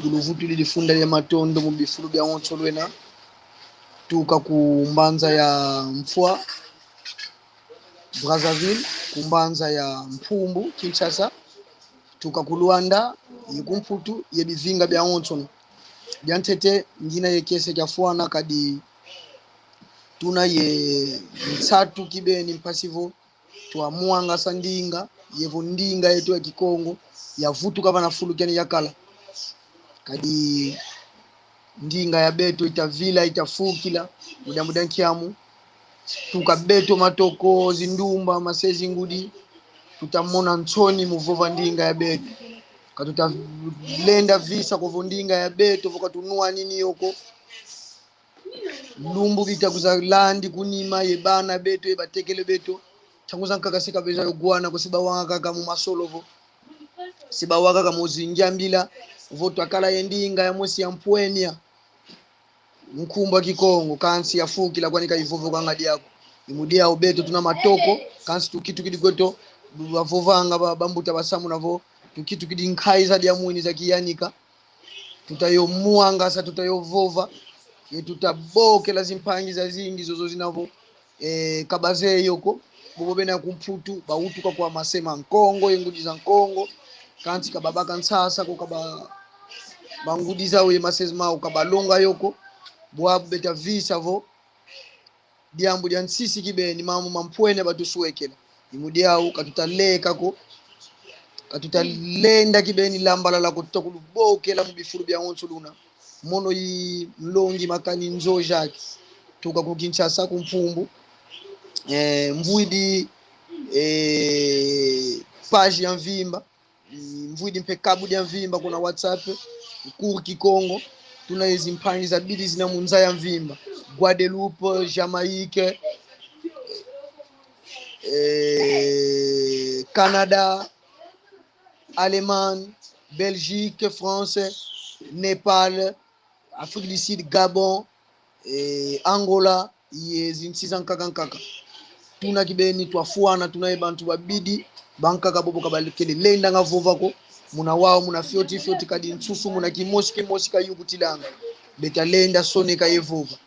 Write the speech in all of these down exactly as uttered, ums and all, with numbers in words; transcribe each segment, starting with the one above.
Luvutudi difunda dia matondo mu bifulu biawonso lwena. Tuka ku mbanza ya Mfwa, Brazzaville, ku mbanza ya Mpumbu, Kinshasa, tuka ku Luanda, ye ku Mputu, ye bivinga biawonsono. Diantete, ngina ye kiese kiafwana, kadi tuna ye nsatu kibeni mpasi vo twamwangasa ndinga, ye vo ndinga yeto ya Kikongo yavutuka vana fulu kiani yakala. Kadi ndinga ya beto itavila, itafukila, mu diambu dia nkiamu. Tuka beto matoko, zindumba, mase, zingudi, tutamona nsoni mu vova ndinga ya beto. Ka tutalenda visa ko vo ndinga ya beto vo ka tunwanini yo ko, lumbu bita kwiza landi ku nima, ye bana beto, ye batekele beto, ntangu zankaka si ka beza yo wana ko, si bawanga kaka mu masolo vo, si bawa kaka mu zingiambila vo twakala ye ndinga ya mosi ya mpwenya, nkumbu a Kikongo, kansi yafukila kwani ka ivovokanga diaku. I mu diau beto tuna matoko, kansi tukitukidi kweto bavovanga ba, bambuta basamuna vo, tukitukidi nkayi za diamwini za kiyanika. Tuta yo mwangasa, tuta yo vova, ye tuta bokela zimpangi zazingi zozo zina vo, eh, ka bazeye yo ko, bobo bena ku Mputu, bawutuka kwa mase ma Nkongo, ye ngudi za Nkongo, kansi ka babaka nsasa ko, ka ba, bangudi zau ye mase mau ka balonga yo ko. Bwabu beta visa vo, diambu dia nsisi kibeni, mambu ma mpwenya batuswekela. I mu diau ka tutaleka ko, ka tutalenda kibeni lambalala ko, tuta kulubokela mu bifulu biawonso luna. Mono i nlongi Makani Nzo Jacques, tuka ku Kinshasa, ku Mpumbu. Eh, mvwidi, eh, page ya mvimba, mvwidi mpe kabu dia mvimba kuna WhatsApp, Cours Kikongo. Tuna ye zimpangi zabidi zina mu nza ya mvimba: Guadeloupe, Jamaïque, eh, Canada, Allemagne, Belgique, France, Népal, Afrique du Sud, Gabon, eh, Angola, ye zinsi zankaka nkaka. Tuna kibeni twafwana, tuna ye bantu babidi, bankaka bobo ka bakele lendanga vova ko. Muna wau muna fioti fioti, kadi nsusu muna kimosi kimosi kayukutilanga. Beta lenda soneka ye vova.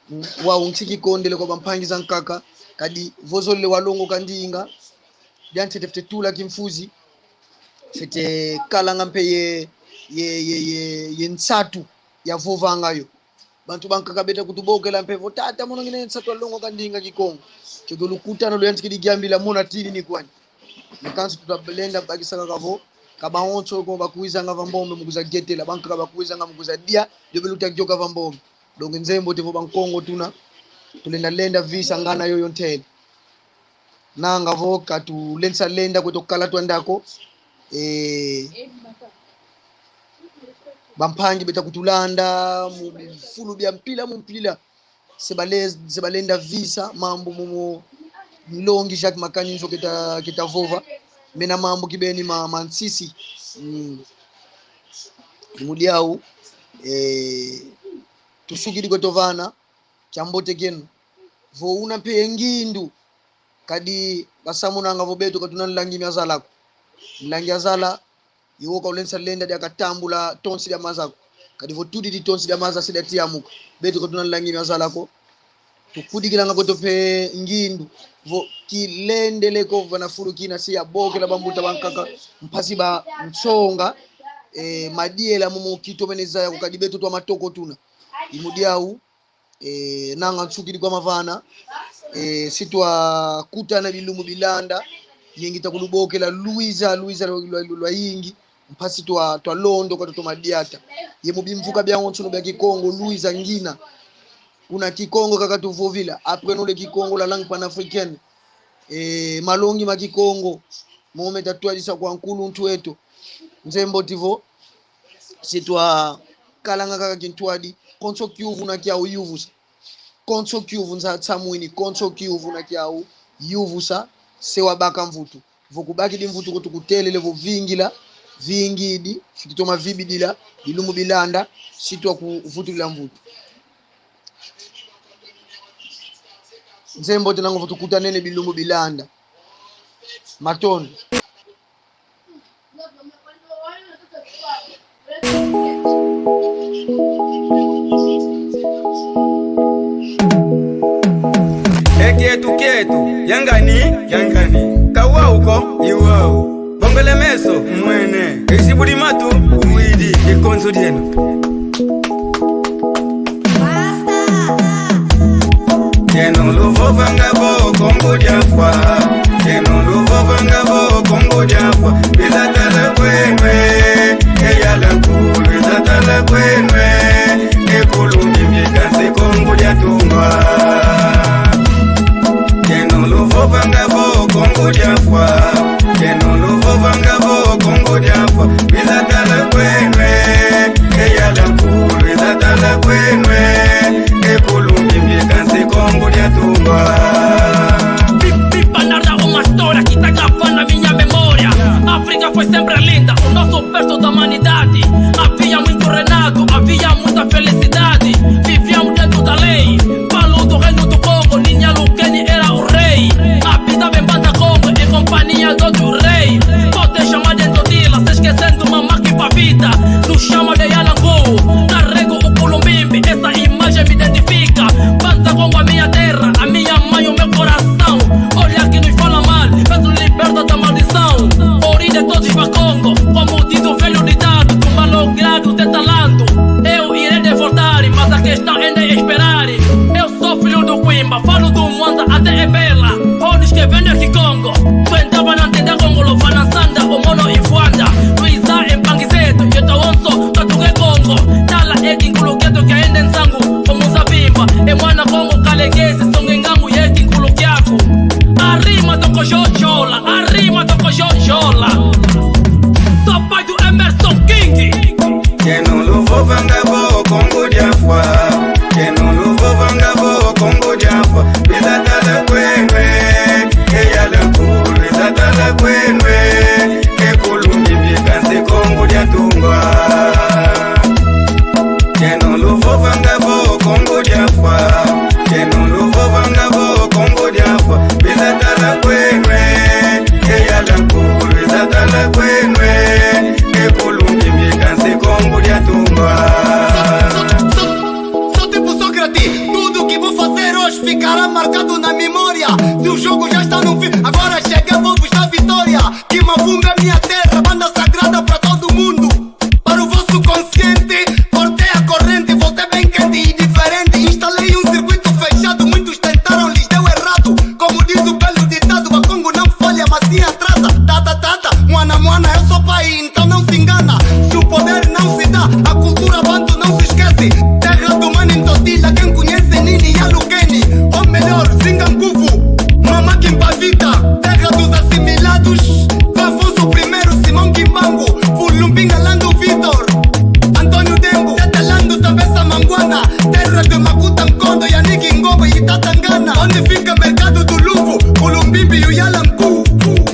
Mm, wau nsi kikondele kwa bampangi zankaka, kadi vo zolele walongoka ndinga, diantete fwete tula kimfuzi, fwete kalanga mpe ye, ye, ye, ye, ye nsatu ya vovanga yo. Bantu bankaka beta kutubokela mpe vo: "Tata, mono ngina ye nsatu ya longoka ndinga Kikongo." Kiokio lukutana luyantikidi giambila mona tini ni kwani. Mais kansi tuta lenda bakisa kaka vo, ka bawonso ko bakwizanga va mbombe mu kwiza getela, bankaka bakwizanga mu kwiza dia, dio beluta gyoka va mbombe. Donc nzembo ti vo Bankongo tuna, tulenda lenda visa ngana yoyo ntele. Nanga vo ka tulenda lenda kweto kala twanda ko, eh, bampangi beta kutulanda mu bifulu bia mpila mu mpila. Se bale-, se balenda visa mambu momo nlongi Jacques Makani Nzo keta, keta vova. Mena mambu kibeni ma, ma nsisi. Mm. I mu diau, eh, tusukidi kweto vana, kiambote kieno. Vo una mpe ye ngindu, kadi basamunanga vo beto ka tuna nlangi mia zala ko. Nlangi ya zala, i wo ka ulenda lenda dia katambula tonsi dia maza ko. Kadi vo tudidi tonsi dia maza se dia tiamuka, beto ka tuna nlangi mia zala ko. Tukudikilanga kweto mpe ngindu vo kilendele ko vana fulu kina si yabokela bambuta bankaka mpasi bansonga, eh, madiela momo kitomene zaya ko, kadi beto twa matoko tuna. I mu diau, eh, nanga nsukidi kwa mavana, eh, si twakutana bilumbu bilanda, ye ngita kulubokela lwiza, lwiza lwa, lwa, lwa, lwayingi, mpasi twa, twalondoka, twatoma diata. Ye mu bimvuka biawonsono bia Kikongo, lwiza ngina. Kuna Kikongo kaka tuvovila: apprenons le kikongo, la langue panafricaine. Eh, malongi ma Kikongo, momo meta twadisa kwa nkuluntu eto. Nzembo ti vo, si twakalanga kaka kintwadi, konso kiuvu na kiau yuvusa. Konso kiuvu nza tsamwini, konso kiuvu na kiau yuvusa, se wabaka mvutu. Vo kubakidi mvutu ko tukutelele vo vingila, vingidi, fwete toma vibidila, bilumbu bilanda, si twakuvutulila mvutu. Nzembo ti nanga vo tukutanene bilumbu bilanda. Matondo. E kieto kieto, yangani, yangani. Ka wau ko, i wau. Bongele meso, mwene. Ezibudi matu, widi. E konzo dieno. Kieno luvovanga vo Kongo dia Mfwa. Kieno luvovanga vo Kongo dia Mfwa. Biza tala kwenu e. E yala nkulu, biza tala kwenu e. E kulu mbi mbi kansi Kongo dia Tungwa. Kieno luvovanga vo Kongo dia Mfwa. Kieno luvovanga vo Kongo dia Mfwa. Biza tala kwenu e. E yala nkulu, biza tala kwenu e. E kulu mbi mbi kansi Kongo dia Tungwa. Pi-, pi-, para narrar uma história que tá gravada na minha memória. África foi sempre linda, o nosso berço da humanidade. Havia muito reinado, havia muita felicidade. Vivíamos dentro da lei. Paulo do Reino do Congo, Ninya Lukeni era o rei. Habitava em Banda Congo, em companhia de outro rei. Pode chamar de Ntotila, se esquecendo Mamaki Pavita. Nos chama de Yalangu, carrego o Kulumbimbi, essa imagem me identifica. Banda Congo, a minha terra, a minha mãe, o meu coração. Olha que nos fala mal, mas nos liberta da maldição. Origem de todos Bakongo, como diz o velho ditado, do malogrado de talanto. Eu irei de voltar, mas a questão ainda é esperar. Eu sou filho do Quimba, falo do Mwanza até Ebela. Onde que vem esse Congo? Só entrava na tenda Congo, Lofana Sanda, o Mono Ifuanda. Luiza, Empangizeto, Jeta Onso, Katuke Congo. Tala, Edi, Nkuluketo, Kaende, Nsangu, Omuza Bimba. E Mwana Congo, Kalegezi, Songe Ngangu, Yeki, Nkulu Kiaku. A rima toko jojola, a rima toko jojola. Sou pai do Emerson King. Kieno luvovanga vo Kongo dia Mfwa. Kieno luvovanga vo Kongo dia Mfwa. Biza tala kwenu e. E yala nkulu, biza tala kwenu e. E kulu mbi mbi kansi Kongo dia Tungwa. Kieno luvovanga vo Kongo dia Mfwa. Kieno luvovanga vo Kongo dia Mfwa. Biza tala kwenu e. E yala nkulu, biza tala kwenu e. E kulu mbi mbi kansi Kongo dia Tungwa. Só, só, só, só tempo Sócrates, tudo que vou fazer hoje ficará marcado na memória. Se o jogo já está no fim, agora chega, vou buscar vitória. Kimavunga é minha terra, banda sagrada pra todo mundo. Para o vosso consciente, cortei a corrente, voltei bem quente e diferente. Instalei um circuito fechado, muitos tentaram, lhes deu errado. Como diz o velho ditado, Bakongo não falha, mas sim atrasa. Tata, tata, mwana, mwana, eu sou pai, então não se engana. Se o poder não se dá, a cultura bantu não se esquece. Terra do Mani Ntotila, quem conhece Nini Yalukeni. Ou melhor, Zingankuvu, Mama Kimpavita. Terra dos assimilados, Afonso primeiro, Simão Kimbangu, Fulumbinga Lando Vitor, António Dembo, Tata Lando, Tabessa Manguana. Terra de Makuta Nkondo, Yannick Ngoma e Tata Ngana. Onde fica Mercado do Luvo, Kulumbimbi e o Yalanku.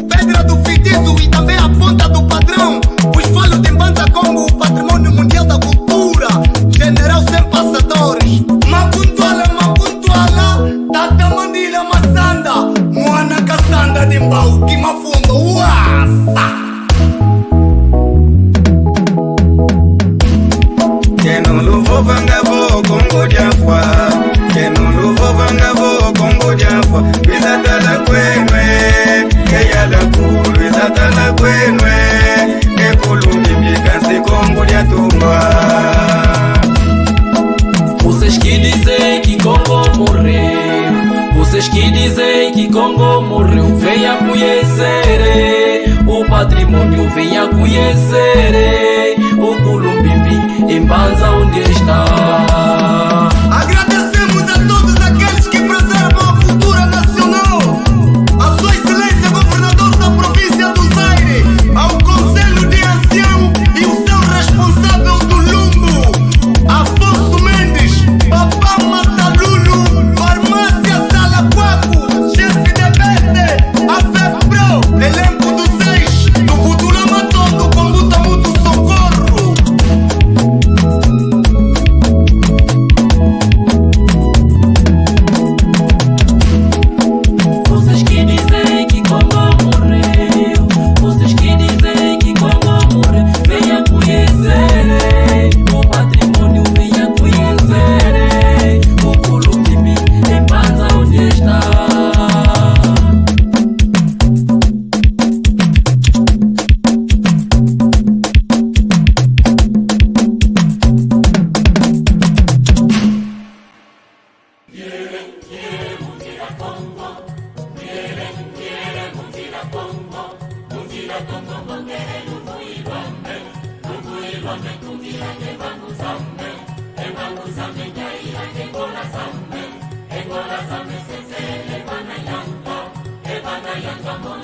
Pedra do Fitiço e também a Ponta do Padrão. Vos falo de Mbanza Kongo, património mundial da cultura. General sem passadores. Makuntuala, Makuntuala, Tata Mandila Masanda. Mwana Kasanda de Mbau, Kimafundo, Uasa. Kieno luvovanga vo Kongo dia Mfwa. Kieno luvovanga vo Kongo dia Mfwa. Biza tala kwenu e. E yala nkulu, biza tala kwenu e. E kulu mbi mbi kansi Kongo dia Tungwa. Vocês que dizem que Congo morreu, vocês que dizem que Congo morreu, venha conhecer o património, venha conhecer o Kulumbimbi em Mbanza onde está. Agradecemos a todos aqueles que preservam a cultura nacional, a Sua Excelência Governador da Província do Zaire, ao Conselho de Ancião e o seu responsável do Lumbo, Afonso Mendes, Papá Matalulu, Farmácia Salaquaco, chefe de bete, a FEPRO, elenco do seis, do Butula Matondo, com Buta Mutu Socorro. Kongo mbonge e lumbu i Lwambe, lumbu i Lwambe ntumbi ake Mbangu Zame, e Mbangu Zame ngai ake Ngola Zame, e Ngola Zame sese e bana Yanga, e bana Yanga mo